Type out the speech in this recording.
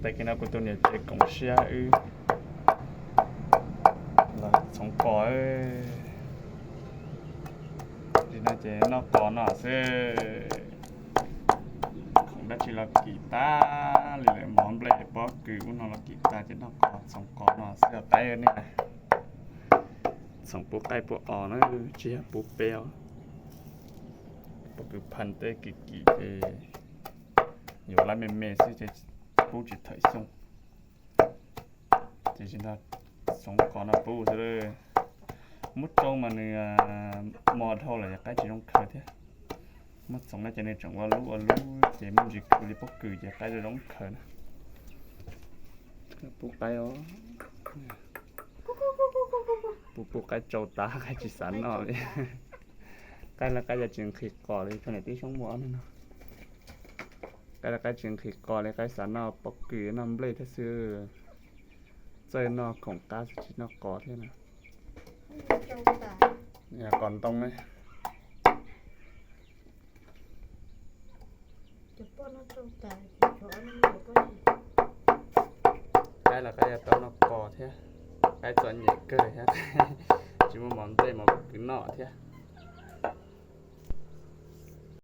Tag kis no kuv tus niam tsev koom siab wb los txhoov qos. Tsis no ces noj qos no xwb. Khoom dab tsi los kim tag li lawm, mov nplej pob kws ub no los kim tag ces noj qos txhoov qos no xwb os qaib nej. Txhoov pub qaib pub os na, tsis yog pub peb os. Pob kws phaj tej kim kim ces yuav lab me me xwb ces pub tsis thawm xyoo. Ces tsis nrog txhoov qos no pub xwb. Muab tsoo mas nws mos dhau lawm yog qaib tsis zoo khaws thiab. Muab txhoov no ces nws tseem ua lub ua lub ces muaj ntsis kws li pob kws ces qaib zoo zoo khaws na. Pub qaib os. Pub pub qaib tsau tas qaib tsis xav noj li. Qaib los qaib yog tsis nqhis qos li, txog niam tib xyoob muaj ob leeg no. Qaib los qaib tsis nqhis qos li, qaib xav noj pob kws noj nplej thiab xwb. Txawj noj khoom qab xwb tsis noj qos thiab na. Yog qos ntoo ne. Qaib los qaib yog tau noj qos thiab. Qaib txom nyem kawg thiab, tsis muaj mov nplej mov pob kws noj thiab.